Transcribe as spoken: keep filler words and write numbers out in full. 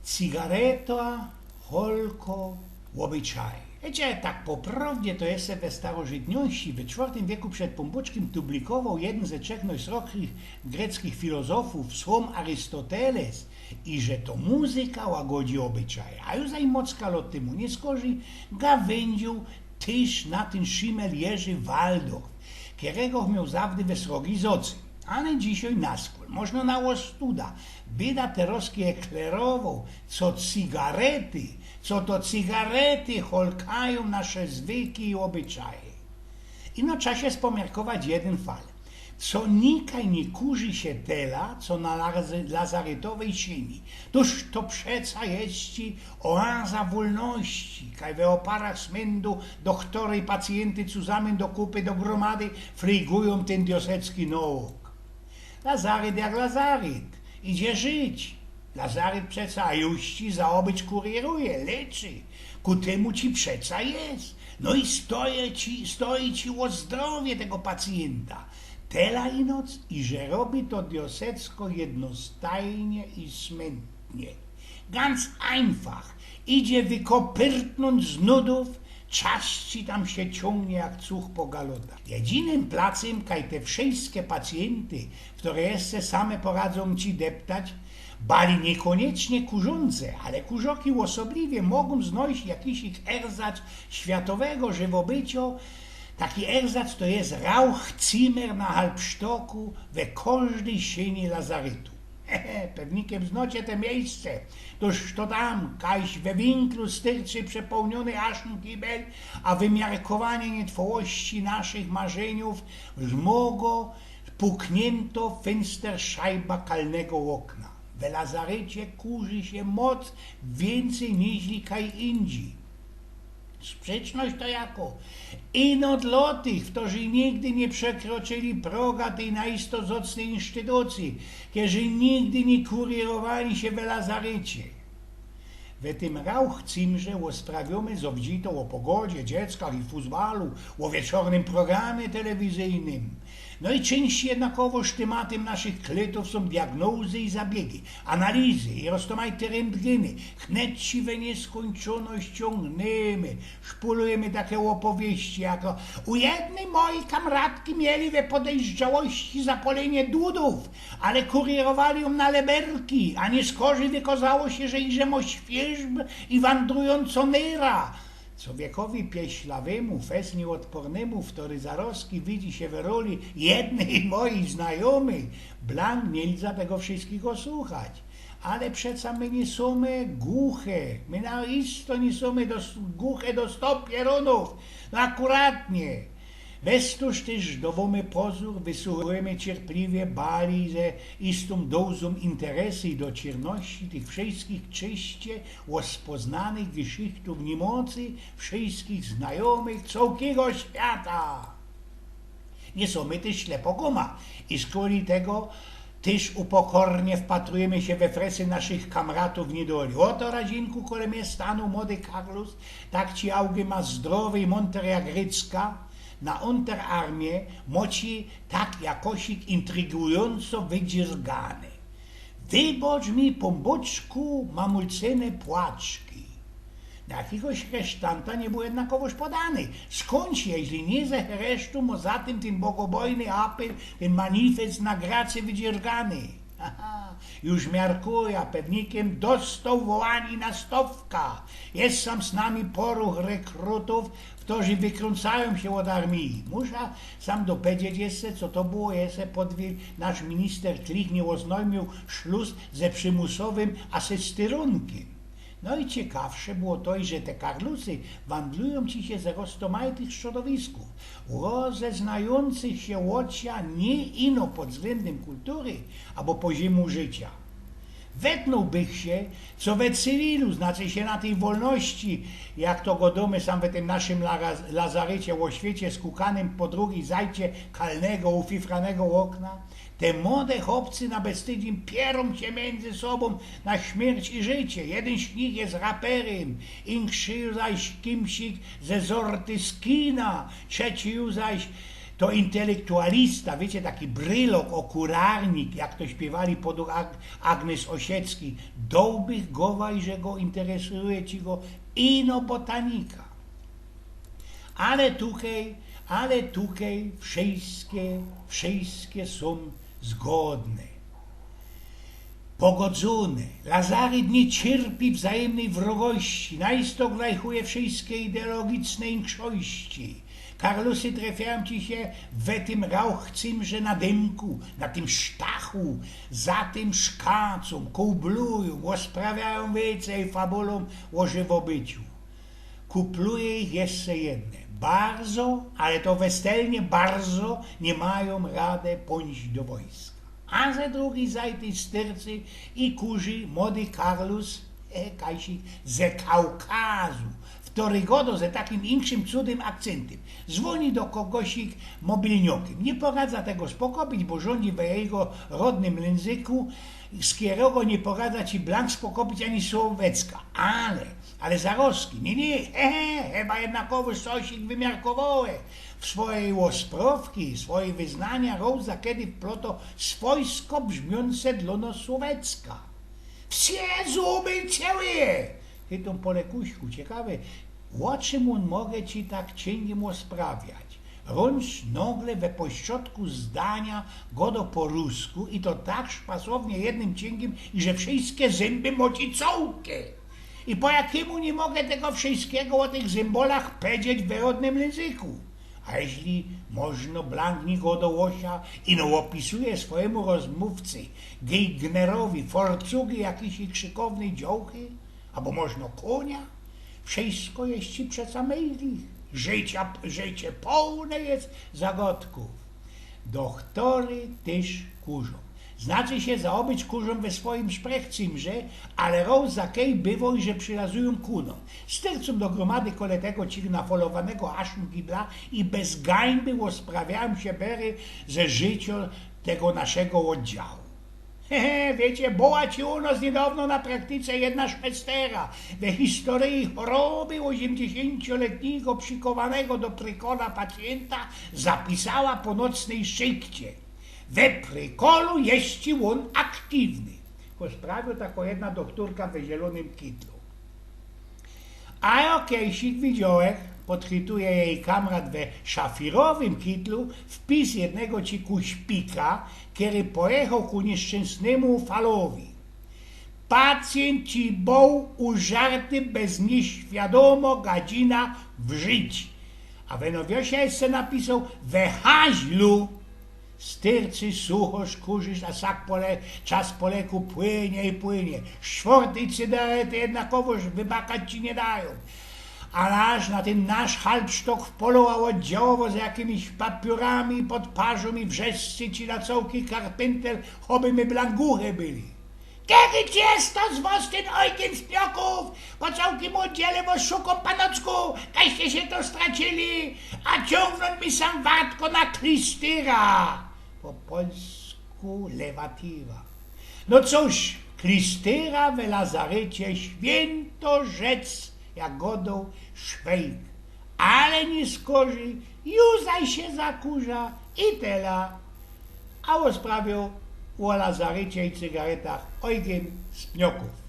Cygareta, holko, ôbyczaje. Wiycie, tak po prŏwdzie to jeszcze we starożytności, we czwiŏrtym wieku przed Pōnbōczkiym publikowoł jedyn ze trzech nojsrŏdszych greckich filozofōw, słōm Arystoteles, iże to muzyka łagodzi ôbyczaje. A już zaj mocka lŏt tymu niyskorzij gawyndżōł tyż na tyn szimel Jerzi Waldorf, kerego mioł zawdy we srogi zŏcy. Ale dzisiej na skōl, możno na ôstuda, byda terŏzki eklerowoł, co cygarety, co to cygarety holkajōm nasze zwyki i ôbyczaje. Ino trza sie spomiarkować jedyn fal. Co nikaj niy kurzi sie tela, co na lazy-, lazarytowyj siyni. Tōż to przeca je ci ôaza wolności, kaj we ôparach smyndu dochtory i pacyjynty cuzamyn do kupy, do grōmady frigujōm tyn diosecki nowok. Lazaryt jak lazaryt, idzie żyć. Lazaryt przeca juści za ôbyć kurieruje, leczy. Ku tymu ci przeca je. No i stoje ci, stoi ci ô zdrowie tego pacyjynta. Tela ino, iże robi to diosecko jednostajnie i smyntnie. Ganz einfach. Idzie wykopyrtnōńć z nudōw, czas ci tam sie ciōngnie jak cuch po galotach. Jedynym placym, kaj te wszyjske pacyjynty, ftore jeszcze same poradzōm ci deptać, bali niykōniecznie kurzące, ale kurzoki ôsobliwie mogōm znojś jakiś ich erzac światowego żywobycio. Taki erzac to je rauchcymer na halpsztoku we kożdyj siyni lazarytu. He, he, pewnikiem znocie te miyjsce. Tōż to tam, kajś we winklu styrczy przepołniōny asznkibel, a wymiarkowanie niytrwałości naszych marzyniōw zmogo pukniynto fynster szajba kalnego ôkna. We lazarycie kurzi sie moc wiyncyj niźli kaj indzij. Sprzeczność to jako? Ino dlŏ tych, ftorzy nigdy niy przekroczyli proga tyj nojistotniyjszyj instytucyje, kerzi nigdy niy kurierowali sie we lazarycie. We tym rauchcymrze ôsprawiōmy zŏwdzito ô pogodzie, dzieckach i fuzbalu, ô wieczornym programie telewizyjnym. No i czynści jednakowoż tymatym naszych klytōw sōm diagnozy i zabiegi, analizy i roztōmajte ryntgyny. Hneczi we niyskōńczōność ciōngnymy, szpulujymy take ôpowieści jako: u jednyj mojij kamratki mieli we podejrzałości zapolynie dudōw, ale kurierowali jōm na leberki, a niyskorzij wykozało sie, że iże mŏ świerzb i wandrujōncŏ nyra. Cowiekowi pieślawymu, fest niyôdpornymu, ftory zarŏzki widzi sie we roli jednyj mojij znajōmyj, blank niy za tego wszyjskigo słuchać. Ale przeca my niy sōmy guche, my na isto niy sōmy do, guche do stop pierōnōw, no akuratnie. Bez tōż tyż dŏwōmy pozōr, wysuchujymy cierpliwie, bali ze istōm dozōm interesy i dociyrności tych wszyjskich czyście ôspoznanych gyszichtōw, niymocy wszyjskich znajōmych cołkigo świata. Niy sōmy tyż ślepŏ guma i skuli tego tyż upokornie wpatrujymy sie we fresy naszych kamratōw niydoli. Ôto razinku kole mie stanōł młody Karlus, tak ci Augy ma zdrowy i mōnter jak rycka, na Unterarmie mŏ ci tak jakosik intrygujōnco wydziergane. Wybŏcz mi, Pōnbōczku, mamulcyne płaczki. Na jakigoś resztanta niy bōł jednakowoż podany. Skōndź, jeźli niy ze resztu, mŏ za tym tyn bogobojny apel, tyn manifest na gracy wydziergany. Haha, już miarkuja, pewnikiem dostoł wołanie na stowka. Je sam z nami poruch rekrutōw, ftorzy wykrōncajōm sie ôd armije. Musza sam dopedzieć jeszcze, co to było, jeszcze podwij nasz minister Klich niy ôznojmiōł szlus ze przimusowym asystyrōnkiym. No i ciekawsze było to, że te Karlusy wandlujōm ci sie ze roztōmajtych strzodowiskōw, rozeznajōncych sie ôcia niy ino pod wzglyndym kultury abo poziymu życia. Wetnōłbych sie, co we cywilu, znaczy sie na tyj wolności, jak to godōmy sam we tym naszym laga-, lazarycie ô świecie skukanym po drugij zajcie kalnego, ufifranego ôkna, te młode chopcy na beztydziyń pierōm sie miyndzy sobōm na śmierć i życie. Jedyn z nich je raperym, inkszy zaś kimsik ze zorty z kina, trzeci zaś To intelektualista, wiycie, taki brylok, ôkularnik, jak to śpiywali poduch Ag-, Agnes Osiecki. Dołbych gowaj, że go interesuje ci go ino botanika. Ale tukej, ale tukej wszyjske, wszyjske sōm zgodne. Pogodzōne. Lazaryt niy cierpi wzajymnyj wrogości. Nojstoglajchuje wszyjske ideologicne inkszości. Karlusy trefiajōm ci sie we tym rauchcymrze na dymku, na tym sztachu, za tym szkacōm, kōłblujōm, ôsprawiajōm wicy i fabulōm ô żywobyciu. Kupluje ich jeszcze jedne. Bardzo, ale to westelnie bardzo, niy majōm rady pōńść do wojska. A ze drugij zajty styrcy i kurzi młody Karlus, e, kajsik, ze Kaukazu, wtory godo ze takim inkszym cudym akcyntym. Zwōni do kogosik mobilniokym. Niy poradza tego spokopić, bo rzōndzi we jego rodnym lynzyku, z kerego niy poradza ci blank spokopić ani słowecka. Ale, ale zarozki, niy, niy, he, he, chyba jednakowoż cosik wymiarkowołech. W swojej ôsprowki, swoje wyznania Rosa kedy wploto swojsko brzmiōnce dlō nŏs słowecka. Wsie zuby cieluje! Chytōm po lekuśku, ciekawe, ô czym ôn może ci tak ciynkim ôsprawiać? Rōncz nogle we pośrodku zdania godo po rusku i to tak szpasownie jednym ciynkim, i że wszyjske zymby moci cołke. I po jakymu niy mogę tego wszyjskigo ô tych zymbolach pedzieć w wyrodnym jynzyku? A jeźli możno blank nigo do Łosia, ino ôpisuje swojymu rozmōwcy, Geignerowi, forcugi jakiś krzykowny dziołchy, abo możno kōnia? Wszyjsko je ci przeca mejlich. Życia, życie połne je zagodkōw. Dochtory tyż kurzōm. Znaczy sie, zaobyć kurzōm we swojim szprechcymrze, ale Rosa kej bywo, że przylazujōm ku nōm. Styrcōm do grōmady kole tego cigna folowanego aszmgibla i bez gańby ôsprawiajōm sie bery ze życio tego naszego ôddziału. He, he, wiycie, była ci u nŏs niydŏwno na praktyce jedna szmestera. We historyji choroby ôziymdziesiyncio letnigo przikowanego do trykona pacjynta zapisała po nocnyj szykcie. We prykolu je ci ôn aktywny. Ôsprawiŏ tako jedna dochtōrka we zielōnym kitlu. A jŏ kejsik widziołech, podchytuje jeji kamrat we szafirowym kitlu, wpis jednego ci kuśpika, kery pojechoł ku nieszczynsnymu falowi. Pacjent ci bōł użarty bez nieświadōmo gadzina w życi. A we nowiosie jeszcze napisoł: we haźlu. Styrcy, suchŏsz, kurzisz, a sak pole-, czas po leku płynie i płynie. Sztwŏrtyj cygarety jednakowoż wybakać ci niy dajōm. A nasz, na tyn nasz halbsztok wpoloła ôddziałowo za jakimiś papiōrami pod parzōm i wrzeszczy ci na cołki karpyntel, choby my blank guchi byli. Kedy ci je to z wŏs tyn Eugyn Spniokōw? Po cołkim ôddziele wŏs szukōm, panocku, kajście sie to stracili, a ciōngnōńć mi sam wartko na klistyra. Po polsku lewatywa. No cōż, klistyra we lazarycie świynto rzecz, jak gŏdŏ szwejk. Ale niy skorzij, ju zaś sie zakurza i tela. A ôsprawiŏ ô lazarycie i cygaretach Eugyn Spniokōw.